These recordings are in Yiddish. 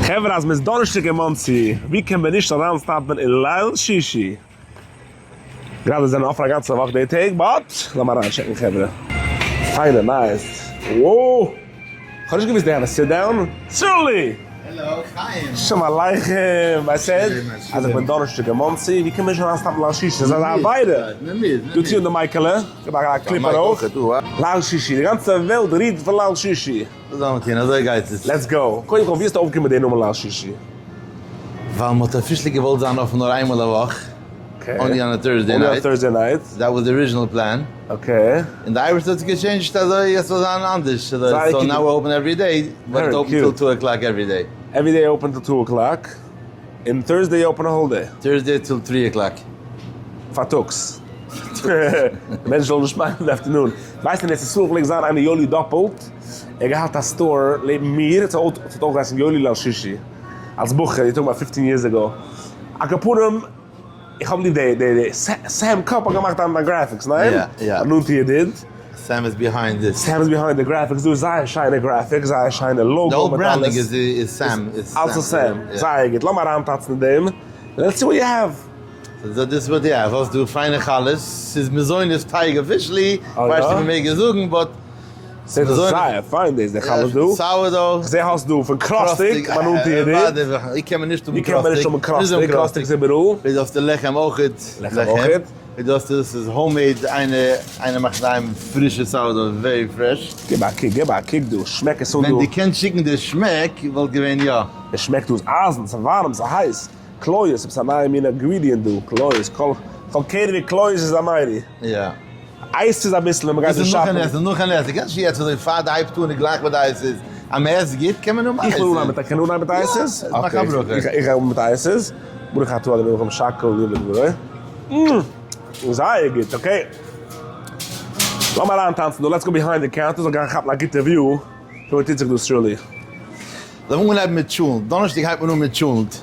חברה אז מ'איז דאנערשטאג אין מאנסי, ווי קען מען נישט אריין stop ען אין ליל שישי? גראדע זענען אפען א גאנצע וואך די טעג but לאמיר אריין check ן חברה. פיינע נייעס. וואו! כ'האב נישט געוואוסט they have a sit down. סרולי! העלאו חיים! שלום עליכם! I said אז איך בין דאנערשטאג אין מאנסי, ווי קען מען נישט אריין stop ן ליל שישי? ס'איז אזא עבירה! דא צו אן די מייקעלע, געב א clip ארויף. ליל שישי, די גאנצע וועלט רעדט פון ליל שישי. וואס זאל מען טון, אזוי גייט עס. Let's go. קודם כל ווי האסטו אויפגעקומען מיט די נאמען ליל שישי? ווייל מ'האט officially געוואלט זיין אפן נאר איינמאל א וואך, only on a Thursday night. Only on Thursday night. That was the original plan. Okay. און די אייבערשטער האט עס גע change ט אזוי עס זאל זיין אנדערש. So now we're open every day, but it's open till two o'clock every day. Every day open till two o'clock, און Thursday open a whole day. Thursday till three o'clock. פארטאגס. מענטשן זאלן נישט מיינען די afternoon. ווייסט אין ארץ ישראל פלעגט זיין איינער יואלי דאפעלט, ער האט געהאט א store לעבן מיר, עס האט אויך געהייסן יואלי ליל שישי, אלס בחור, you're talking about fifteen years ago. על כל פנים, איך האב ליב די די די סעם קאפ האט געמאכט דיין graphics, ניין? יא יא. א נאנטע ידיד. סעם איז behind this. סעם איז behind די graphics, דא איז זייער שיינע graphics, זייער שיינע logo מיט אלעס. די whole branding איז סעם. אלעס איז סעם, זייער גוט, לאמיר אריינטאצן אין דעם, let's see what you have. So this what you have, האסט דא פיינע חלות, ס'איז מזונות טייג officially, כ'ווייס נישט אויב מ'מעג עס זאגן but. ס'איז זייער פיין דאס די חלות דא. Sourdough. כ'זעה האסט דא פון קראסטיג, מיין נאנטע ידיד. ווי קען מען נישט האבן קראסטיג? ווי קען מען נישט האבן קראסטיג? קראסטיג איז איבעראל. ווי האסטו לחם אויכעט. לחם אויכעט. ווי האסטו דאס איז homemade, איינער מאכט אינדערהיים פרישע sourdough, very fresh. גיב א קוק, גיב א קוק דא, שמעק עס אן דא. ווען דו קענסט שיקן די שמעק וואלט געווען יא. די שמעק דא איז אייזן, ס'איז ווארעם, ס'איז הייס. קלויעס, עפעס א נייע מין ingredient דא, קלויעס, כל כל קערי קלויעס איז א מיירי. יא. אייז איז אביסל ווען מ'גייט דא shop ן. דאס איז נאך אן עסק, קענסט נישט יעצט אזוי פאר די הייבט אן גלייך מיט די אייסעס, אז מען עסט גוט קען מען האבן איך וויל אנהייבן אייסעס. מיט א, קען אנהייבן מיט אייסעס? יא, מאך א ברכה. איך גיי אן מיט אייסעס, ברוך אתה ה' מלך שהכל נהיה בדברו. זייער גוט, okay. לאמיר אריינטאנצן דא, let's go behind the counter, זאל גיין כאפן א גוטע view. וואס טוט זיך דא סרולי? לאמיר אנהייבן מיט טשולנט, דאנערשטאג הייבט מען אן מיט טשולנט,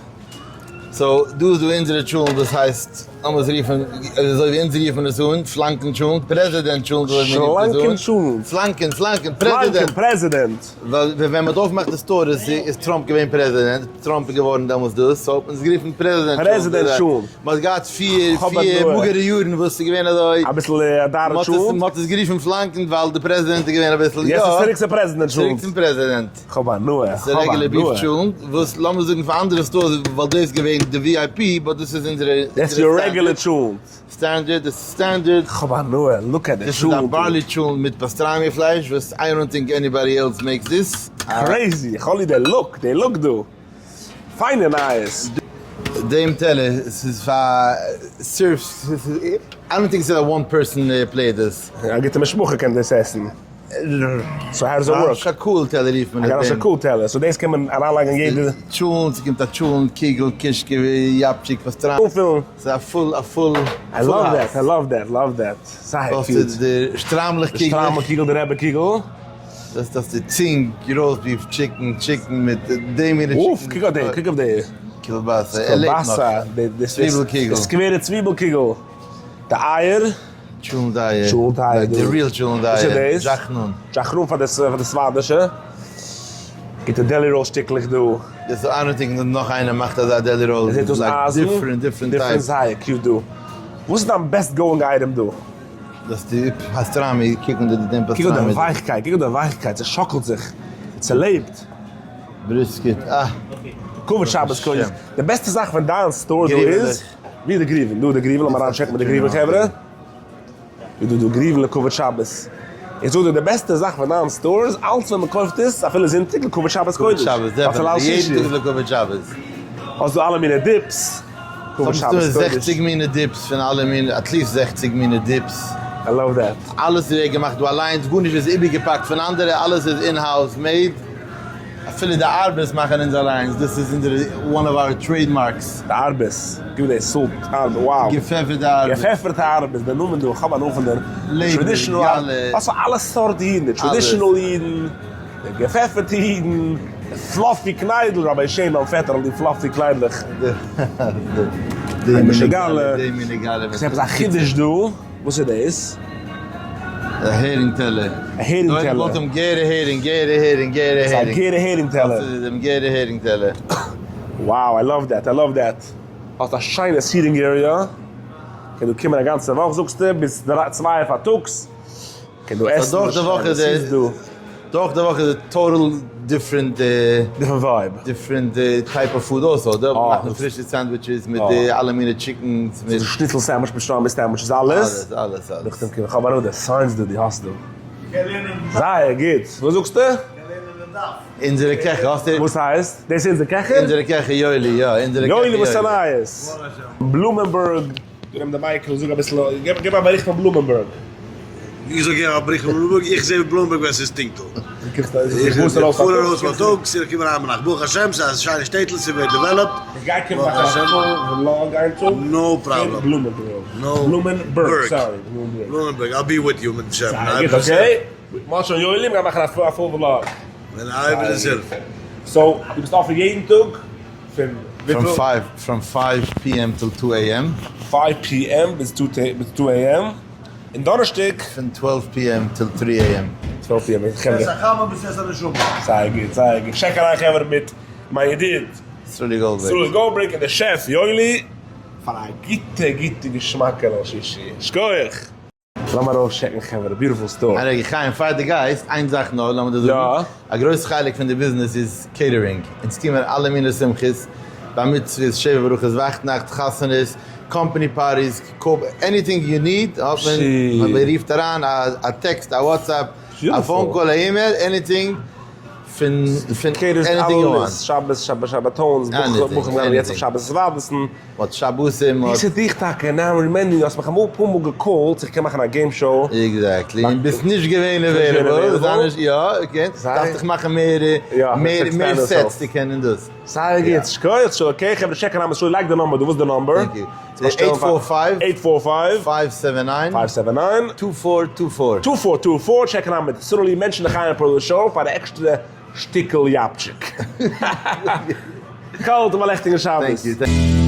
so דא איז דא אונזערע טשולנט וואס הייסט, לאמיר עס רופן אזוי ווי אונז רופן עס אן, פלאנקען טשולנט, פרעזידענט טשולנט אזוי ווי מען רופט עס אן, שלאנקען טשולנט. פלאנקען, פלאנקען, פרעזידענט. פלאנקען, פרעזידענט. ווייל ווען מען האט אויפגעמאכט די store איז איז טראמפ געווען פרעזידענט, טראמפ איז געווארן דעמאלטס דאס, so האט מען עס גערופן פרעזידענט טשולנט. פרעזידענט טשולנט. מען האט געהאט פיר פיר מאגערע יארן וואס איז געווען אזוי. אביסל א דארע טשולנט. מען האט עס גערופן פלאנקען ווייל די פרעזידענט איז געווען אביסל יא. יעצט איז צוריק צום פרעזידענט טשולנט. צוריק צום פרעזידענט. כ'האב הנאה. ס'איז regular beef טשולנט וואס לאמיר זאגן פאר אנדערע stores וואלט דאס געווען די VIP but דאס איז אונזערע. דאס איז your regular טשולנט. Standard, דאס איז standard. כ'האב הנאה, look at די טשולנט. דאס איז א barley טשולנט מיט pastrami פלייש וואס I don't think anybody else makes this. Crazy, כ'האב ליב די look, די look דא. פיינע נייעס. דעם טעלער, ס'איז פאר serves, I don't think ס'איז א one person plate דאס. א גוטע משפחה קען דאס עסן. So how does it work? א שקול טעלער רופט מען עס. א שקול טעלער, so דאס קען מען אריינלייגן אין יעדע. טשולנט, ס'קומט א טשולנט, קיגל, קישקע, יאפטשיק, pastrami. אנפילן. ס'איז א full, א full. I love that, I love that, love that. זייער cute. די שטריימלעך קיגל. די שטריימל קיגל, די רבי קיגל. דאס איז די צינג, roast beef, chicken, chicken מיט די מינע chicken. אוף, קוק אויף די, קוק אויף די. קילבאסע, ער לעבט נאך. קילבאסע, די צוויבל קיגל. סקווערע צוויבל קיגל. די אייער. טשולנט אייער. טשולנט אייער. די real טשולנט אייער. וואס איז דאס? דזשאכנון. דזשאכנון פאר די ספרדישע. גוטע deli roll שטיקלעך דא. דאס איז I don't think נאך איינער מאכט אזא deli roll. עס זעט אויס אייזן. Different, different type. Different זייער cute דא. וואס איז דיין best going item דא? דאס די pastrami, קוק אן דעם pastrami. קוק אן די ווייכקייט, קוק אן די ווייכקייט, ס'שאקלט זיך, ס'לעבט. Brisket, אה. כבוד שבת קודש. די בעסטע זאך פון דיין store דא איז, ווי איז די גריוון? דא איז די גריוון, לאמיר אריין check ן מיט די גריוון חברה. ווי דא דא גריוון לכבוד שבת. איך זאג דיר די בעסטע זאך פון דיין store איז, אלץ ווען מ'קויפט עס, אפילו זונטאג, לכבוד שבת קודש. לכבוד שבת, definitely, יעדן טאג איז לכבוד שבת. האסט דא אלע מיני dips. כבוד שבת קודש. זעכציג מיני dips פון אלע מיני, at least זעכציג מיני dips. I love that. אלעס איז ווערט געמאכט דא אליינס, גארנישט איז איבערגעפאקט פון אנדערע, אלעס איז in-house made, אפילו די ארבעס מאכן אונז אליינס, דאס איז אונזערע one of our trademarks. די ארבעס, גיב מיר די salt ארבעס, wow. געפעפערטע ארבעס. געפעפערטע ארבעס, די נאמען דא, איך האב הנאה פון די traditional ארבעס, האסט פאר אלע סארט אידן, די traditional אידן, די געפעפערטע אידן, די fluffy קניידל, ראביי שיין מיין פעטער האט ליב fluffy קניידלעך. די משוגע'לע. די מיני גאלע. כ'זע עפעס א חידוש דא, וואס איז דאס? א הערינג טעלער. א הערינג טעלער. דארט דעם גערע הערינג, גערע הערינג, גערע הערינג. ס'איז א גערע הערינג טעלער. דאס איז דעם גערע הערינג טעלער. Wow, I love that, I love that. האסט א שיינע seating area. קען דא קומען א גאנצע וואך זאגסטו, ביז צוויי פארטאגס. קען דא עסן. דורך די וואך איז דא. דורך די וואך איז total different. Different vibe. Different type of food also. דא מאכט מען פרישע sandwiches מיט די אלע מיני chickens. מיט שניצל sandwich מיט שטראמי sandwiches אלעס. אלעס אלעס אלעס. נאכדעם קום איך האב אראפ די signs דא די האסט דא. זייער גוט. וואס זאגסטו? אונזערע קעכער האסטו. וואס הייסט? דאס איז אונזער קעכער? אונזערע קעכער יואלי יא. אונזערע קעכער יואלי וואס איז נייעס? בלומענבערג. נעם די mic און זאג אביסל, געב א באריכט פון בלומענבערג. איך זאל געבן א באריכט פון בלומענבערג? איך זע ווי בלומענבערג ווען ס'איז טונקל. איך פאר ארויס פארטאגס, איך קום אריין ביינאכט. ברוך השם ס'איז א שיינע שטעטל, ס'ווערט developed. איך גיי קומען מאכן א full vlog איין טאג. No problem. בלומענבערג. בלומענבערג, sorry. בלומענבערג, I'll be with you מיטן שעפ. זייער גוט, okay. משה און יואלי, מ'גייט מאכן א full vlog. מיטן אייבערשטנ'ס הילף. So, דו ביסט אפן יעדן טאג? פון וויפיל? From five PM till two AM. Five PM ביז two AM. און דאנערשטאג? פון twelve PM till three AM. Twelve PM, חברה. צאת החמה ביז צאת הנשמה. זייער גוט, זייער גוט. טשעק אריין חברה מיט מיין ידיד. סרולי גאלדבערג. סרולי גאלדבערג און דער שעף יואלי. פאר א גוטע גוטע געשמאקע ליל שישי. שכוח! לאמיר ארויסטשעקן חברה, beautiful store. א רגע חיים פאר די גייסט, איין זאך נאר לאמיר דיר זאגן, א גרויס חלק פון די ביזנעס איז catering, אונז טוהן מיר אלע מיני שמחות, בר מצוות, שבע ברכות, וואכטנאכט, חתונות, company parties, anything you need האט מען, מען רופט אריין א טעקסט, א WhatsApp, א phone call, א email, anything. פון פון caterers anything you want. אלעס, שבת שבת שבתון'ס, בחורים גייען יעצט אויף שבת סוואדעסן. מ'האט שבתים, מ'האט. דאס איז דיך טאקע, now reminding, האסט מיך אמאל אפאר מאל געקאלט צו איך קען מאכן א game show. Exactly, און ביסט נישט געווען available, זיי נישט, יא, okay, דארפסט דיך מאכן מער מער מער sets צו קענען דאס. זייער גוט, שכוח, so okay, חברה טשעקן אריין מיט לייג די נומבער דא, וואס איז די נומבער? Thank you. Eight four five. Eight four five. Five seven nine. Five seven nine. Two four two four. Two four two four, טשעקן אריין מיט סרולי מענטשן לחיים פראדוס show פאר די עקסטערע שטיקל יאפטשיק. קאלט און א לעכטיגן שבת. Thank you.